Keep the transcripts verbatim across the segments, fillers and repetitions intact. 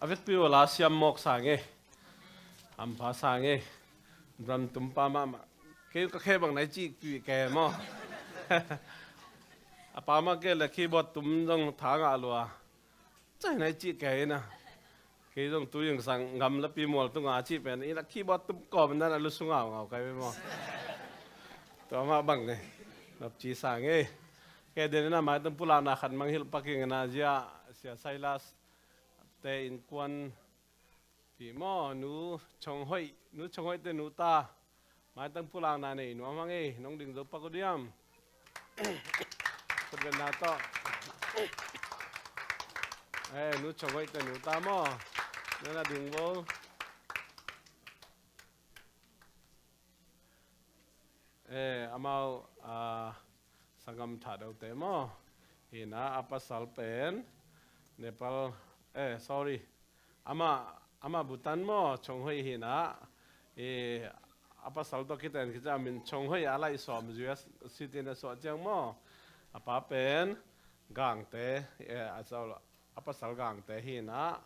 A vekpi uh la siam mawk sa nge. Hampha sa nge. Drum tumpa mahmah. Kei ka khe bang nai cih pi ke maw. A pa mah ke le keyboard tum zong tha ngah lua. Cai nai cih ke ina. Kei zong tu ing sang ngam lapi mual tu nga cih pen ina keyboard tum kawm nan a lusu ngau ngau kai maw. Tua mah bang nge. Nop ci sa nge. Ke den ina maitang pulakna khat mangngilh pak ing ina zia Sia Silas te innkuan pi maw, Nu Chong Hoih, Nu Chong Hoih te nu ta. Maitang pulakna nei nuam hang ei, nong ding zo pak uh diam. Khutbetna tawh. Eh, Nu Chong Hoih te nu ta maw. Nana ding vo. Eh, amau, ah, sanggam Thahdote maw. Hina a pasal pen Nepal, eh, sorry. Ama, ama Bhutan maw, Chong Hoih hina. Eh, a pasal tawh kiten kica min Chong Hoih a laih sawm U S citizen a suah ciang maw. A pa pen Gangte, eh, a pasal Gangte hina.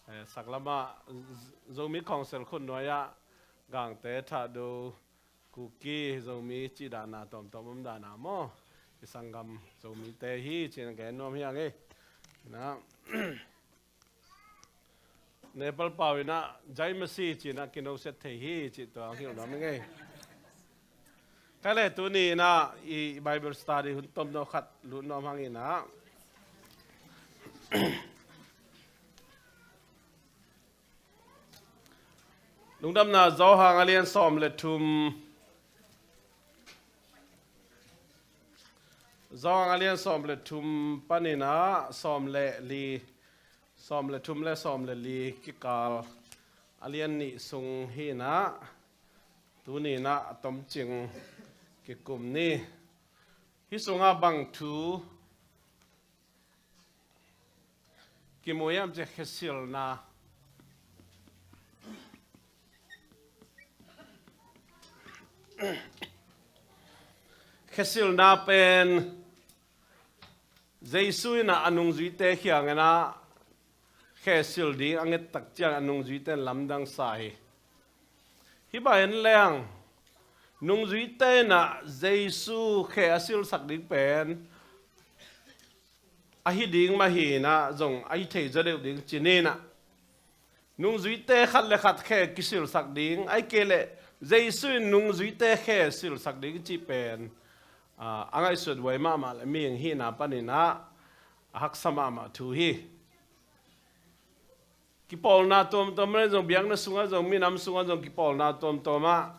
Eh, saklama Z-, Zomi Council khut nuai-ah Gangte, Thahdo, Kuki, Zomi cih dahna tuamtuam om dahna maw. I sanggam Zomite hi cih na gen nuam hi ang ei. Na. Nepal pau ina Jai Masi cih na kinosiat thei hi cih tua ang hilh nuam hi ngei. Ka le tuni ina i Bible study hun tomno khat lut nuam hang ina. Lungdamna Johan a lian sawm le thum. Johan a lian sawm le thum panin ah sawm le li, sawm le thum le sawm le li kikal a lian nih sung hi-in ah tuni-in ah a tomcing kikum ni. Hih sungah bang thu kimu hiam cih leh khesilna. Khesilna pen Jesu in ah a nungzuite kiangah khe sil ding a nget tak ciang a nungzuite in lamdang sa hi. Hih bang en leng nungzuite in ah Jesu khe a silsak ding pen ahi ding mah hi-in ah zong ahi thei zaw deuh ding ci-in ah nungzuite khat le khat khe kisilsak ding, ahih kei leh Jesu in nungzuite khe silsak ding cih pen, aa, a ngaihsut huai mahmah le mihing hihna panin ah a haksa mahmah thu hi. Kipawlna tuamtuam ah zong, biakna sungah zong, minam sungah zong kipawlna tuamtuam ah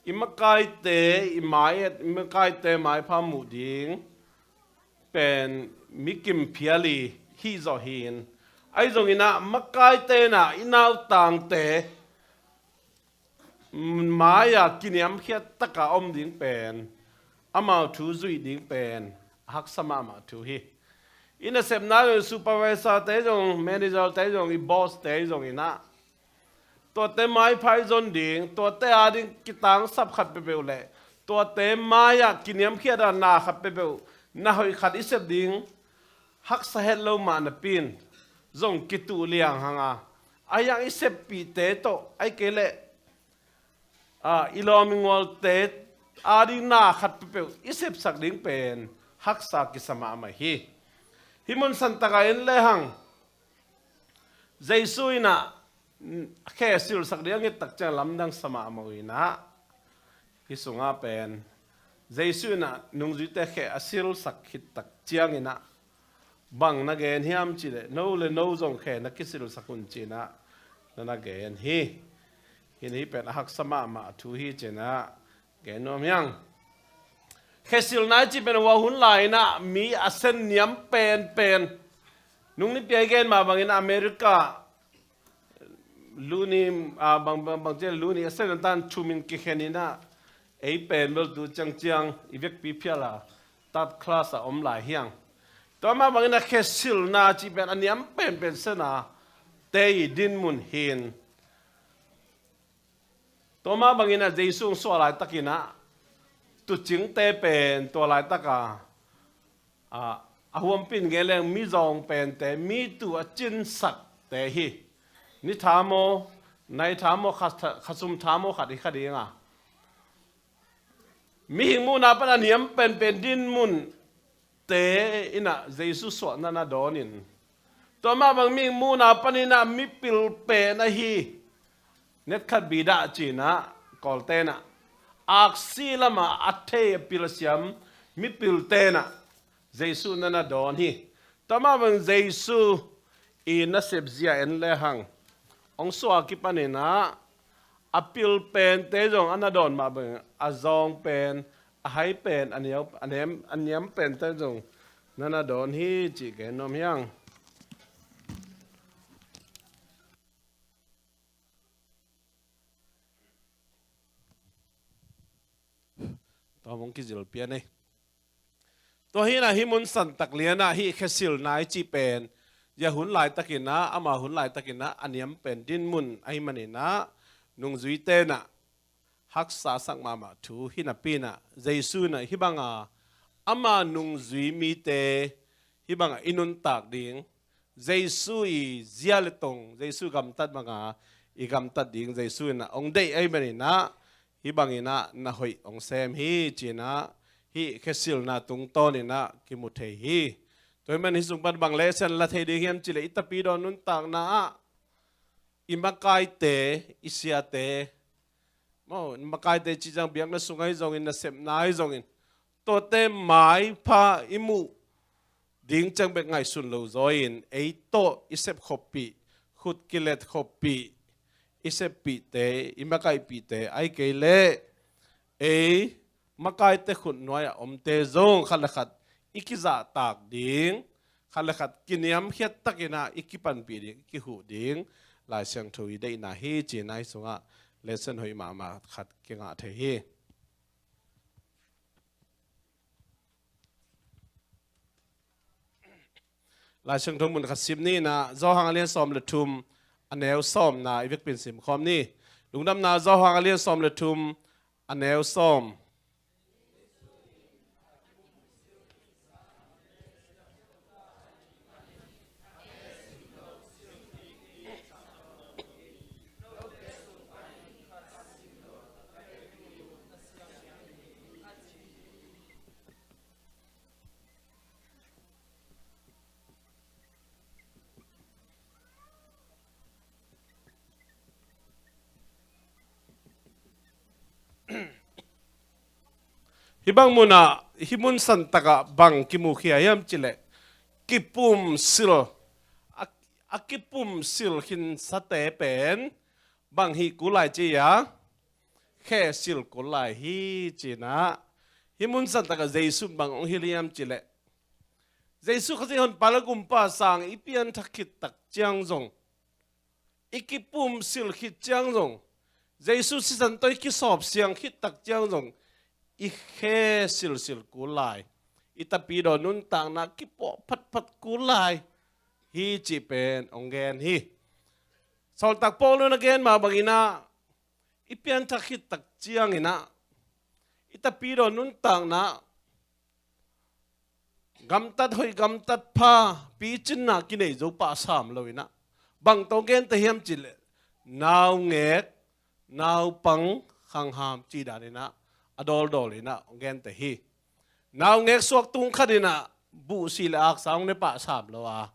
i makaite, i mai-et, i makaite maipha muh ding pen mi kim phial hi, hih zawh hi-in, ahi zongin ah makaite in ah i nautangte mai-ah kiniamkhiat takin om ding pen, amau thu zuih ding pen a haksa mahmah thu hi. I nasepna zong, supervisor te zong, manager te zong, i boss te zongin ah tuate maipha i zon ding, tuate ading kitangsap khat peuhpeuh le tuate mai-ah kiniamkhiat a na khat peuhpeuh na hoih khat i sep ding haksa het lo mah napi-in zong kituh liang hang a, ahi hang i seppihte tawh, ahih kei leh, aa, i lawm i gualte ading na khat peuhpeuh i sepsak ding pen haksa kisa mahmah hi. Hih mun santak ah en lehang Jesu in ah khe silsak ding a nget tak ciang lamdang sa mahmah uh in ah, hih sungah pen Jesu in ah nungzuite khe a silsak khit tak ciangin ah bang na gen hiam cih leh, no le no zong khe na kisilsak un ci-in ah na na gen hi. Hih pen a haksa mahmah thu hi ci-in ah gen nuam hi ing. Khesilna i cih pen hua hun lai-in ah mi a sen niam penpen, nung nipi a i gen mah bangin America Luni, ah, bang, bang, bang ciang Luni a sen a tan thumin kikhen in ah, ei pen bel tu ciangciang i vekpi phial a third class a om lai hi ing. Tua mah bangin ah khesilna cih pen a niam penpen sen a te i dinmun hi-in, tua mah bangin ah Jesu hong suah laitakin ah tuucingte pen tua laitak a, a, a huampi in gen leng mizawng pente, mi tuu a cinsak te hi. Ni tha maw, nai tha maw, kha, kha sum tha maw khat hi kha ding a. Mihing muhna pan a niam penpen dinmun te in ah Jesu suahna na dawn in. Tua mah bang mihing muhna panin ah mipil pen ahi. Netkhat bidah ci-in ah Kawlte'n ah aksi lamah a thei a pil a siam mipilte in ah Jesu na na dawn hi. Tua mah bang Jesu i nasep zia en le hang. Hong suah a kipanin ah a pil pente zong a na dawn mah bang a zawng pen, a hai pen, a niau, a nem, a niam pente zong na na dawn hi cih gen nuam hi hang. Tua mong kizil pian ei. Tua hi in ah hih mun santak lian ah hih khesilna i cih pen, zia hun laitakin ah, ama hun laitakin ah a niam pen dinmun ahih manin ah nungzuite in ah haksa sak mahmah thu hi napi in ah Jesu in ah hih banga ama nungzui mite hih banga i nuntak ding, Jesu i zia le tong, Jesu gamtat banga i gamtat ding Jesu in ah hong deih ahih manin ah hih bangin ah na hoih hong sem hi ci-in ah hih khesilna tungtawn in ah kimu thei hi. Tua ahih manin hih sung pan bang lesson la thei ding hiam cih leh i tapidaw nuntakna ah i makaite, i siate, maw, i makaite cih ciang biakna sung ahi zongin, nasepna ahi zongin, tuate maipha i muh ding ciang bek ngaihsun lo zaw in, ei tawh i sep khoppih, khut kilet khoppih, i seppihte, i makaihpihte ahih kei leh ei makaite khut nuai-ah omte zong khat le khat i kizahtak ding, khat le khat kiniamkhiat takin ah i kipanpih ding, i kihuh ding Lai Siangtho i deihna hi ci-in ah hih sungah lesson hoih mahmah khat kingah thei hi. Lai Siangtho mun khat sim ni in ah, Johan a lian sawm le thum, a neu sawmna i vekpi in sim khawm ni. Lungdamna Johan a lian sawm le thum, a neu sawm. Hih bang munah, hih mun santakah bang kimukhia hiam cih leh, kipumsil, a, a kipumsil khinsate pen bang hi kul lai ci a, khesil kul lai hi ci-in ah, hih mun santakah Jesu in bang hong hilh hiam cih leh, Jesu Khazih honpa le gumpa sang i pianthak khit tak ciang zong, i kipumsil khit ciang zong, Jesu sisan tawh i kisawp siang khit tak ciang zong, i khe silsil kul lai, i tapidaw nuntakna kipuah phatphat kul lai hi cih pen hong gen hi. Sawltak Paul in a gen mah bangin ah, i pianthak khit tak ciangin ah, i tapidaw nuntakna gamtat hoih, gamtat pha, picinna kinei zo pah sam lo in ah, bang tawh hong gente hiam cih leh, naungek, naupang, khangham cih dan in ah, a dawldawl in ah hong gente hi. Naungek suak tung khat in ah buhsih le aksa hong ne pah sam lo a,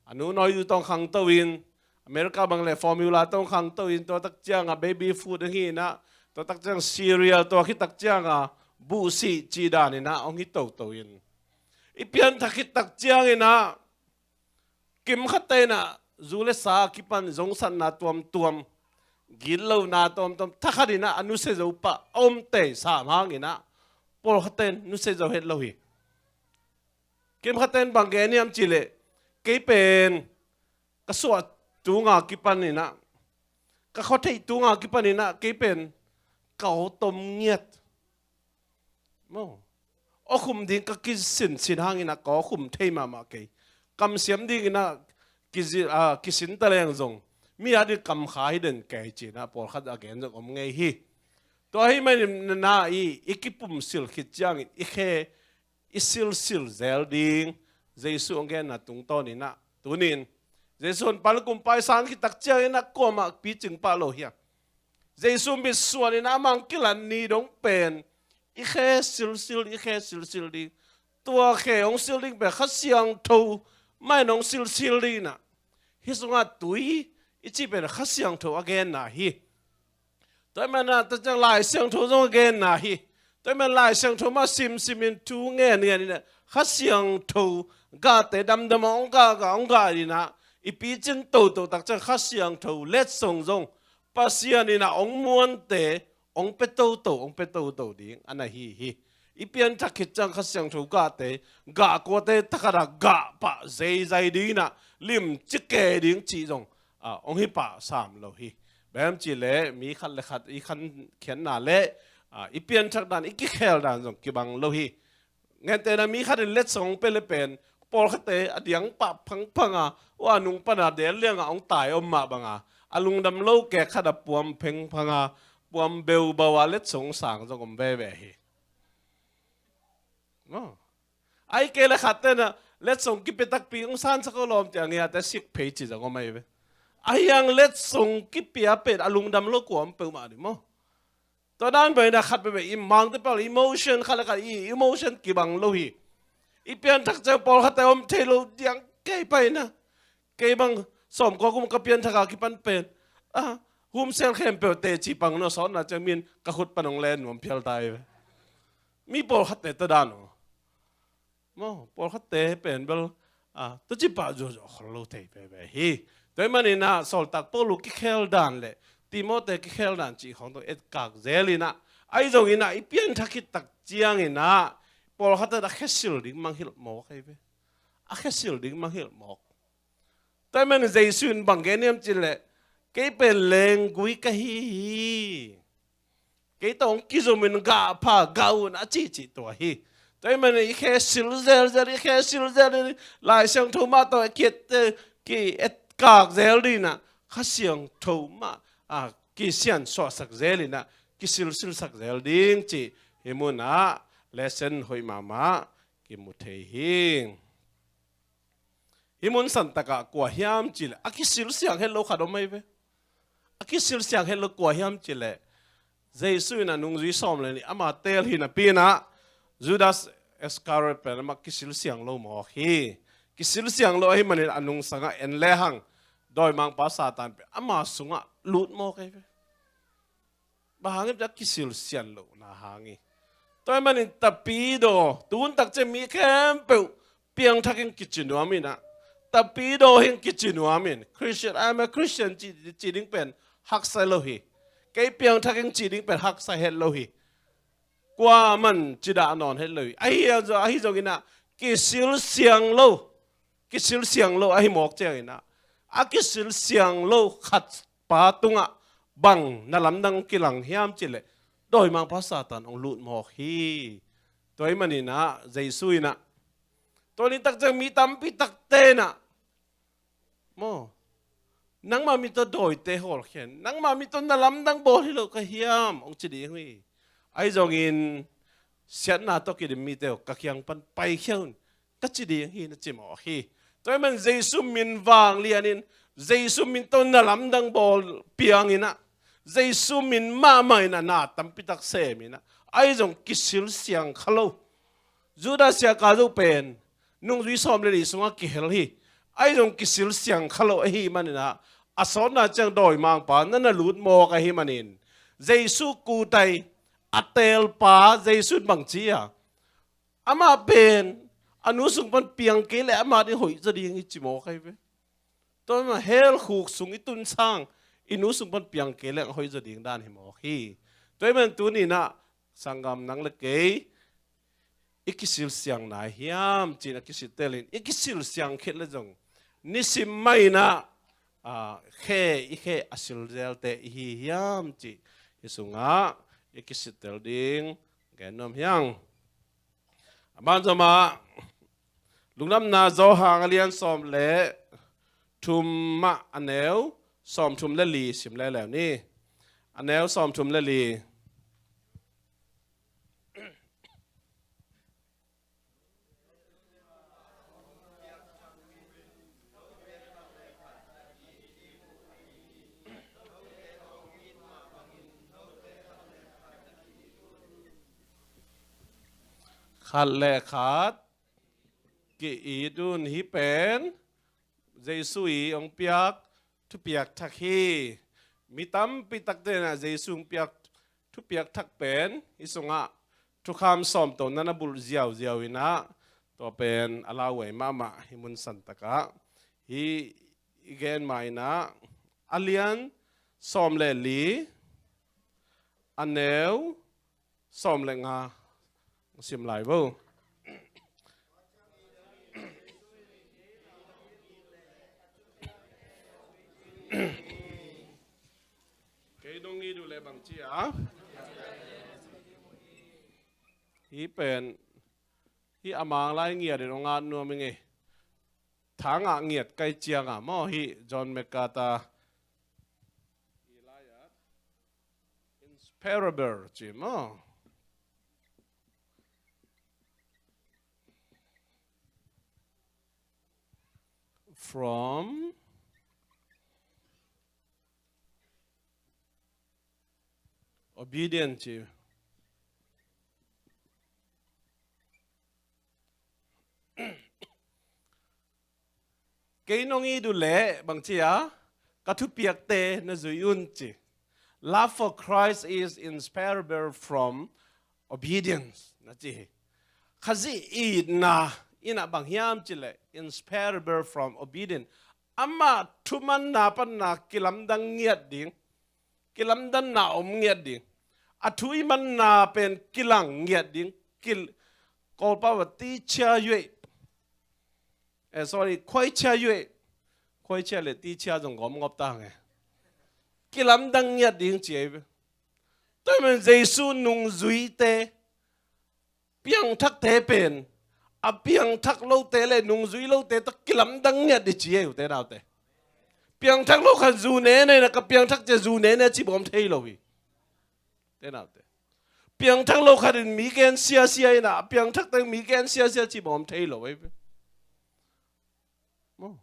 a nu nawi zu tawh hong khangto in, America bang leh formula tawh hong khangto in, tua tak ciangah baby food hong hi in ah, tua tak ciang cereal, tua khit tak ciangah buhsih cih dan in ah hong hi toto in, i pianthak khit tak ciangin ah, kimkhatte in ah zu le sa a kipan zongsatna tuamtuam, gitlona tuamtuam, thakhat in ah a nusia zo pah a om tei sam hangin ah, pawlkhatte in nusia zo het lo hi. Kimkhatte in bang gen hiam cih leh, kei pen ka suah tunga kipan in ah, ka khuatheih tunga kipan in ah, kei pen ka aw tom ngiat. Maw, aw khum ding ka kisinsin hangin ah ka aw khum thei mahmah kei. Kamsiam dingin ah kizi-, ah, kisin taleng zong, mi a ding kamkha hi den kei ci-in ah pawlkhat a gen zong om ngei hi. Tua ahih manin ah i, i kipumsil khit ciangin i khe i silsil zel ding Jesu hong genna tungtawn in ah, tuni-in Jesu honpa le kumpa i san khit tak ciangin ah kuamah picing pah lo hi a. Jesu mitsuan in ah amah hong kilat ni dong pen i khe silsil, i khe silsil ding. Tua khe hong sil ding pen Kha Siangtho mah in hong silsil ding in ah, hih sungah tui i cih pen Kha Siangtho a genna hi. Tua ahih manin ah tua ciang Lai Siangtho zong a genna hi. Tua ahih manin Lai Siangtho mah simsim in, thu ngen ngen in ah, Kha Siangtho gahte damdam a hong gah, gah, hong gah in ah, i picing toto tak ciang Kha Siangtho letsong zong Pasian in ah hong muante hong pia toto, hong pia toto ding a na hi hi. I pianthak khit ciang Kha Siangtho gahte, gah kuate thakhat ah gah pah zeizai ding in ah, limci kei ding cih zong, ah, hong hi pah sam lo hi. Bang hiam cih leh mi khat le khat i khankhiatna le, ah, i pianthak dan, i kikhel dan zong kibang lo hi. Gentehna, mi khat in letsong hong pia le pen, pawlkhatte a diang pah phangphang a, ua nung pan a del liang a hong tai om mah bang a, a lungdam lo kek khat a puam phengphang a, puam beubau a letsong sang zong om veve hi. Maw? Ahih kei leh khatte in ah letsong kipia takpi hong sansak o lawm, ciang ngiate sik phei ci zong om ahi ve. Ahi hang letsong kipia pen a lungdam lo kua om peuhmah ding maw? Tua dan pen ah khat peuhpeuh i mangte pal emotion, khat le khat i emotion kibang lo hi. I pianthak ciang pawlkhatte om thei lo diang kei pai in ah. Kei bang sawmkua kum ka pianthak a kipan pen, ah, humsel khempeuh teci pang na sawtna ciang min ka khut pan hong len nuam phial ta hi ve. Mi pawlkhatte tua dan aw. Maw, pawlkhatte pen bel, ah, tua ci pah zuahzuah khol lo thei veve hi. Tua ahih manin ah Sawltak Paul kikhel dan le Timothy kikhel dan cih khawng tawh etkak zel in ah, ahi zongin ah i pianthak khit tak ciangin ah pawlkhatte a khesil ding mangngilh mawk ahi ve. A khesil ding mangngilh mawk. Tua ahih manin Jesu in bang gen hiam cih leh, kei pen lenggui ka hi hi. Kei tawh hong kizom in gah pha, gah un a cihcih tua hi. Tua ahih manin i khe sil zelzel, i khe sil zel in Lai Siangtho mah tawh a ki-et, ki-etkak zel ding in ah, Kha Siangtho mah, ah, kisiansuahsak zel in ah, kisilsilsak zel ding cih hih mun ah lesson hoih mahmah kimu thei hi. Hih mun santak ah kua hiam cih leh a kisilsiang het lo khat om ahi ve. A kisilsiang het lo kua hiam cih leh, Jesu in a nungzui sawm le nih ama teel hi napi in ah, Judas Iscariot pen amah kisilsiang lo mawk hi. Kisilsiang lo ahih manin a nungsang ah en lehang dawimangpa Satan pen ama sungah lut mawk ahi ve. Bang hang hiam cih leh a kisilsiang lohna hang hi. Tua ahih manin tapidaw, tu hun tak ciang mi khempeuh piangthak hi ing kici nuam in ah, tapidaw hi ing kici nuam in, Christian, I'm a Christian ci, ci ding pen haksa lo hi. Kei piangthak hi ing ci ding pen haksa het lo hi. Kuaman ci dah nawn het lo hi. Ahi, ahi zongin ah kisilsiang lo, kisilsiang lo ahi mawk ciangin ah, a kisilsiang lo khat pa tungah bang na lamdang kilang hiam cih leh, dawimangpa Satan hong lut mawk hi. Tua ahih manin ah Jesu in ah, tua ni tak ciang mi tampi takte in ah, maw, nangmah min tawh dawite hawlkhia in, nangmah min tawh na lamdang bawl hi lo ka hiam, hong ci ding hi. Ahi zongin siatna tawh kidim mite aw, ka kiang pan paikhia un, ka ci ding hi, na ci mawk hi. Tua ahih manin Jesu min vanglian in, Jesu min tawh na lamdang bawl piang in ah, Jesu min mahmah in ah na tampi tak sem in ah, ahi zong kisilsiang kha lo. Judas Iskariot pen nungzui sawm le nih sungah kihel hi. Ahi zong kisilsiang kha lo ahih manin ah, a sawtna ciang dawimangpa na na lut mawk ahih manin, Jesu kutai a teelpa Jesu in bang ci a, amah pen a nu sung pan piang kei leh amah ding hoih zaw ding hi ci mawk ahi ve. Tua mah hell khuk sung i tun sang, i nu sung pan piang kei leh hoih zaw ding dan hi mawk hi. Tua ahih manin tuni in ah sanggam nang le kei i kisilsiang nai hiam ci-in a kisittel in, i kisilsiang khit leh zong nisim mah in ah, ah, khe, i khe a silzelte i hi hiam cih hih sungah i kisittel ding gen nuam hi ing. A banzom ah Lungdamna Johan a lian sawm le thum ah a neu sawmthum le li sim leuleu ni. A neu sawmthum le li. Khat le khat ki-it un. Hih pen Jesu i hong piak thupiak thak hi. Mi tampi takte in ah Jesu hong piak thupiak thak pen hih sungah thukham sawm tawh na na bulh ziauziau in ah, tua pen a lauhuai mahmah hi. Mun santak ah hih i gen ma in ah, a lian sawm le li, a neu sawm le nga. Sim lai vo. Kei nong it uh leh bang ci a? Hih pen, hih a mang lai ngiat in hong at nuam ing ei. Thangah ngiat kai ciangah maw, hih John MacArthur, hih lai-ah inseparable ci maw. From obedience ci. Kei nong it uh leh bang ci a? Ka thupiakte na zui un ci. Love for Christ is inseparable from obedience, na ci hi. Khazih itna in ah bang hiam cih leh inseparable from obedience. Amah thumanna panna kilamdang ngiat ding, kilamdanna om ngiat ding, a thu i manna pen kilang ngiat ding, kil-, Kawlpau ah ที่จะอยู่ eh, sorry, ที่จะอยู่. ที่จะอยู่ le ที่จะอยู่ zong gawm ngawp ta nge. Kilamdang ngiat ding ci ei. Tua ahih manin Jesu nungzuite, piangthakte pen a piangthak lote le nungzui lote tawh kilamdang ngiat ding ci ei, ute naute. Piangthak lo khat zu nene in ah, ka piangthak ci a zu nene ci bawm thei lo hi. Ute naute. Piangthak lo khat in mi gen siasia in ah, a piangthakte mi gen siasia ci bawm thei lo ei. Maw.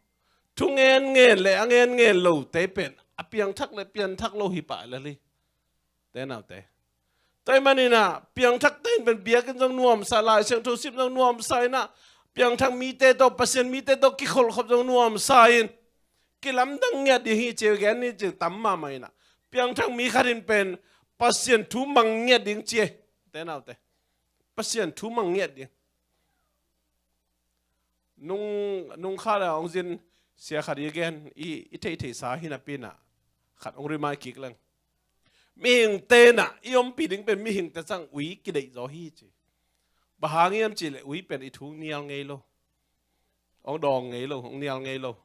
Thu ngenngen le a ngenngen lote pen a piangthak le piangthak lo hi pah lel hi. Ute naute. Tua ahih manin ah piangthakte in pen biakinn zong nuamsa, Lai Siangtho sim zong nuamsa in ah, piangthak mite tawh, Pasian mite tawh kikholhkhop zong nuamsa in, kilamdang ngiat ding hi ci ei, gen ni ci tam mahmah in ah. Piangthak mi khat in pen Pasian thu mang ngiat ding ci ei. Ute naute. Pasian thu mang ngiat ding. Nung, nung khat a hong zin sia khat i gen, i, i theihtheihsa hi napi in ah khat hong remind kik leng. Mihingte in ah i ompih ding pen mihingte sang ui kideih zaw hi ci. Bang hang hiam cih leh ui pen i thu hong nial ngei lo. Hong dawng ngei lo, hong nial ngei lo.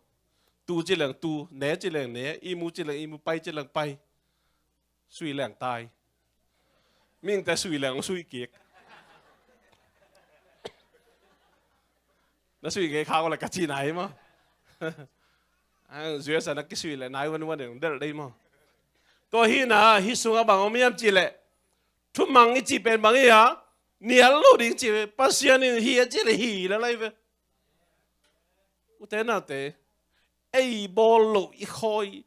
Tu ci leng tu, ne ci leng ne, ihmu ci leng ihmu, pai ci leng pai. Sui leng tai. Mihingte sui leng hong sui kik. Na sui ngei kha ko le ka cihna hi maw. Ang zuia sa na kisui le nai wan wan ding delh dei maw. Tua hi in ah, hih sungah bang om hiam cih leh, thumang i cih pen bang hi a, nial lo ding cih ve. Pasian in hi a cih leh hi lel lai ve. Ute naute, ei bawl loh i khawi,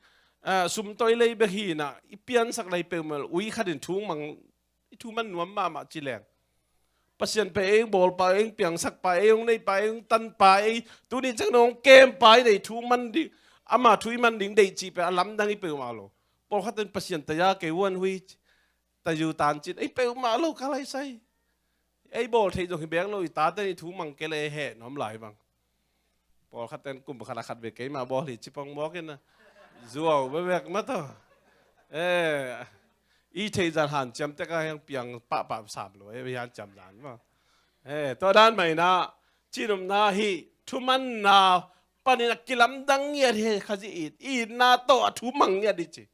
ah, sumtawi lei bek hi in ah, i piansak lei peuhmah lo, ui khat in thu mang, i thu man nuam mahmah ci leng. Pasian pen ei hong bawlpa, ei hong piangsakpa, ei hong neipa, ei hong tanpa, ei tuni ciang hong kempa in ah i thu man ding, ama thu i man ding deih cih pen a lamdang hi peuhmah lo. Pawlkhat in Pasian taya kei uan hui ci, tayu tan cin, ei peuhmah lo ka laisai. Ei bawl theih zong hi bek lo, i tate in i thu mang kei leh heh nuam lai bang. Pawlkhat ten kum khat a khat vei keimah bawl hi ci pong mawk in a, zuau bebek mah tawh. Eh, i theih zan hanciam tek a hiang piang pahpah sam lo, eh, hanciam zan maw. Eh, tua dan mah in ah, cihnopna hih thumanna panin a kilamdang ngiat hi. Khazih it, itna tawh a thu mang ngiat hi ci.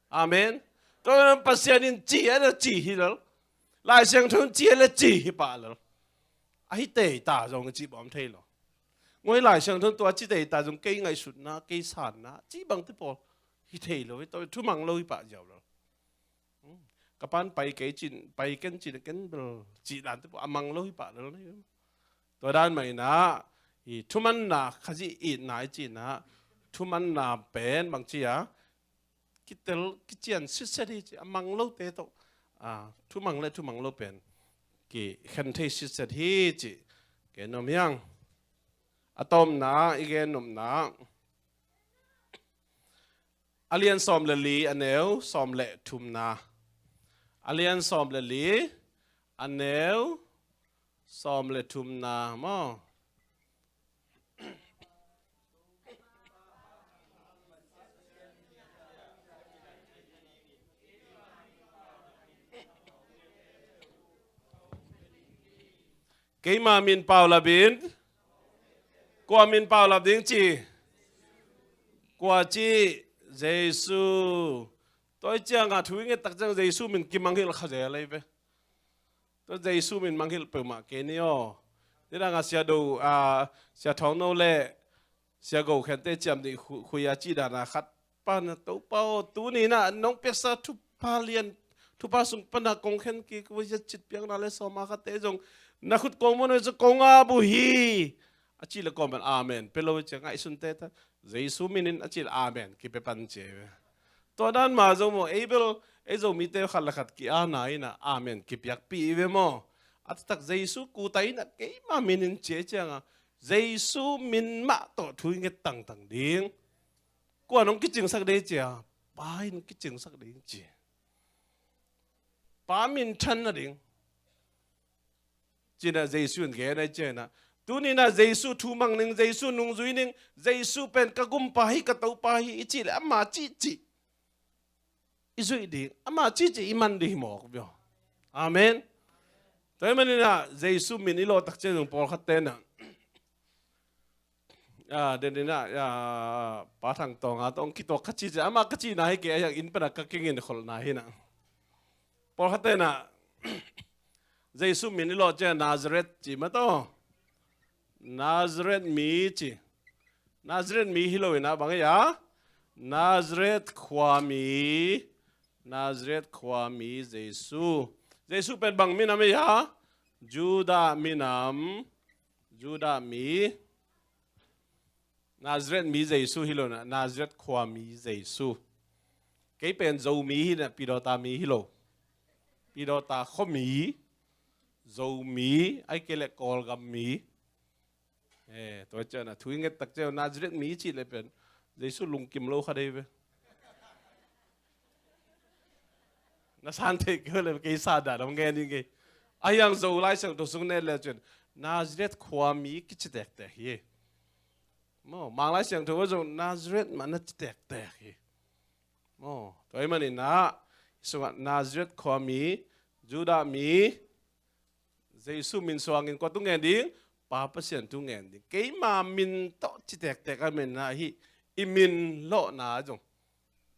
Amen. Tua Pasian in ci a, na ci hi lel. Lai Siangtho in ci a, na ci hi pah lel. A hi tei ta zong ci bawm thei lo. Ngoi Lai Siangtho in tua ci tei ta zong kei ngaihsutna, kei sanna, ci bangte pawl hi thei lo, hi tawh thumang lo hi pah ziau lel. Hmm. Ka pan pai kei cin, pai ken cin, ken bel ci dante pawl a mang lo hi pah lel. Tua dan mah in ah, i thumanna, Khazih itna i cih in ah, thumanna pen bang ci a, kitel, kician sitset hi ci, a mang lote tawh, a, thumang le thumang lo pen kikhen thei sitset hi cih gen nuam hi ing. A tawpna i gen nopna, a lian sawm le li, a neu sawm le thumna. A lian sawm le li, a neu sawm le thumna maw. Keima min paulap in, kua min paulap ding ci? Kua ci? Jesu. Tua ciangah thu i nget tak ciang Jesu min kimangngilh kha zel hi ve. Tua Jesu min mangngilh peuhmah kei ni aw. Nidangah Sia Do, a, Sia Thawng No le Sia Go Khente ciam nih khu-, khui a cih dana khat pan a, Topa aw, tuni inah nong piaksa thupha lian, thupha sung pana kong khen kik uh, a cit piakna le sawma khatte zong na khut kong muan uh hi, kong ap uh hi. A cih le kawm pan amen pia lo ciang ngaihsunte ta, Jesu min in a cih le amen kipia pan ci hi ve. Tua dan mah zong maw, ei bel, ei Zomite khat le khat ki-ana inah amen kipiakpih hi ve maw. A taktak Jesu kuta inah keima min in ci ciangah Jesu min mah tawh thu i nget tangtang ding. Kua nong kicingsak ding cia? Pa in kicingsak ding ci. Pa minthan nading ci-inah Jesu in gen ahi cianah, tuni inah Jesu thu mang ning, Jesu nungzui ning, Jesu pen ka gumpa hi, ka Topa hi i cih le ama cihcih i zuih ding, ama cihcih i man ding hi mawk uh. Amen. Tua ahih maninah Jesu min i lawh tak ciang zong pawlkhat tenah, a, den inah, a, Pa Thang Tawnga tawh hong kituak kha ci ciah, amah ka cihna hi kei, a hiang inn panah ka kingin kholhna hinah. Pawlkhat tenah Jesu min i lawh ciah Nazareth ci mah tawh. Nazareth mi ci. Nazareth mi hi lo inah bang ei a? Nazareth khuami. Nazareth khuami Jesu. Jesu pen bang minam ei a? Judah minam. Judah mi. Nazareth mi Jesu hi lo inah, Nazareth khuami Jesu. Kei pen Zomi hinah, Pidawta mi hi lo. Pidawta khuami, Zomi, ahih kei leh Kawlgam mi. Eh, tua cianah thu i nget tak ciang Nazareth mi cih le pen Jesu lungkim lo kha dei ve. Na san theih kei le kei sa dan om ngen ding kei. A hiang Zo Lai Siangtho sung ne le cin Nazareth khuami kici tektek hi. Maw, Mang Lai Siangtho ah zong Nazareth mah na ci tektek hi. Maw, tua ahih maninah i sungah Nazareth khuami, Judah mi, Jesu min suangin kua tu ngen ding? Pa Pasian tu ngen ding. Keima min tawh ci tektek a min ahi, i min lawhna zong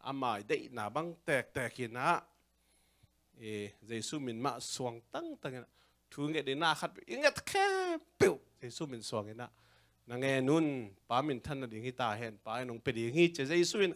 ama i deihna bang tektek inah, e, Jesu min mah suang tangtang inah thu i nget ding na khat i nget khempeuh Jesu min suang inah na ngen un. Pa minthan nading hi ta hen, Pa in hong pia ding hi ci-a Jesu in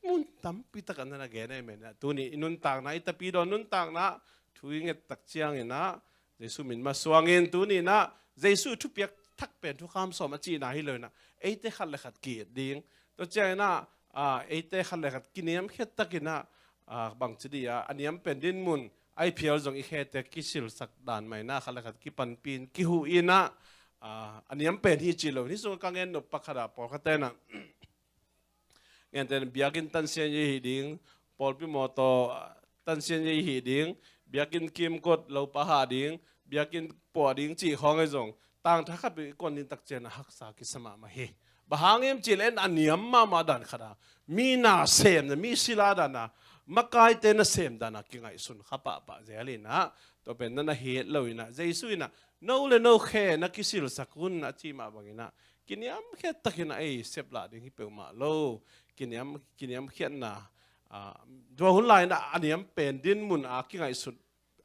mun tampi takah na na gen ahih maninah tuni i nuntakna, i tapidaw nuntakna thu i nget tak cianginah Jesu min mah suangin tuni inah Jesu i thupiak thak pen thukham sawm a cihna hi lo inah eite khat le khat ki-et ding. Tua cianginah, a, eite khat le khat kiniamkhiat takinah, a, bangci dih a, a niam pen dinmun a i phial zong i khete kisilsak dan mah inah khat le khat kipanpih in kihuh inah, a, a niam pen hi ci lo. Hih sungah ka ngen nop pakhat ah pawlkhat tenah Ngen ten biakinn tansian i hih ding, pawlpi mawtaw tansian i hih ding, biakinn kimkot lopa hah ding, biakinn puah ding cih khawng ahi zong tangtha khat i kuan ding tak ciangin a haksa kisa mahmah hi. Bang hang hiam cih leh a niam mahmah dan khat a mi na semna, mi sila dan a, makaite na sem dan a kingaihsun kha pahpah zel inah, tua pen na na het lo inah, Jesu inah no le no khe na kisilsak un a ci mah bang inah kiniamkhiat takin a ei sep lah ding hi peuhmah lo. Kiniam, kiniamkhiatna, a, tua hun lai-in a niam pen dinmun a kingaihsun,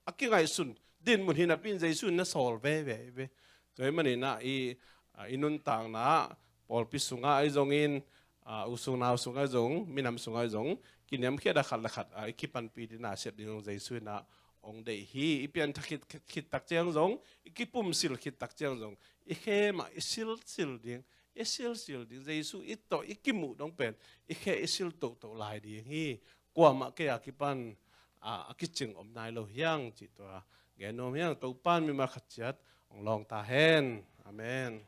a kingaihsun dinmun hi napi-in Jesu in na sawl veve ve. Tua hi maninah i, a, i nuntakna pawlpi sungah ahi zongin, a, u sung nau sungah ahi zong, minam sungah ahi zong kiniamkhiat a khat le khat, a, i kipanpih ding a sep ding zong Jesu inah hong deih hi. I pianthak khit, khit, khit tak ciang zong, i kipumsil khit tak ciang zong i khe mah i silsil ding, i silsil ding. Jesu i tawh i kimuh dong pen i khe i sil tohtoh lai ding hi. Kuamah kei a kipan, a, a kicing om nai lo hiang cih tua gen nuam hiang. Topa'n mimal khat ciat hong lawng ta hen. Amen.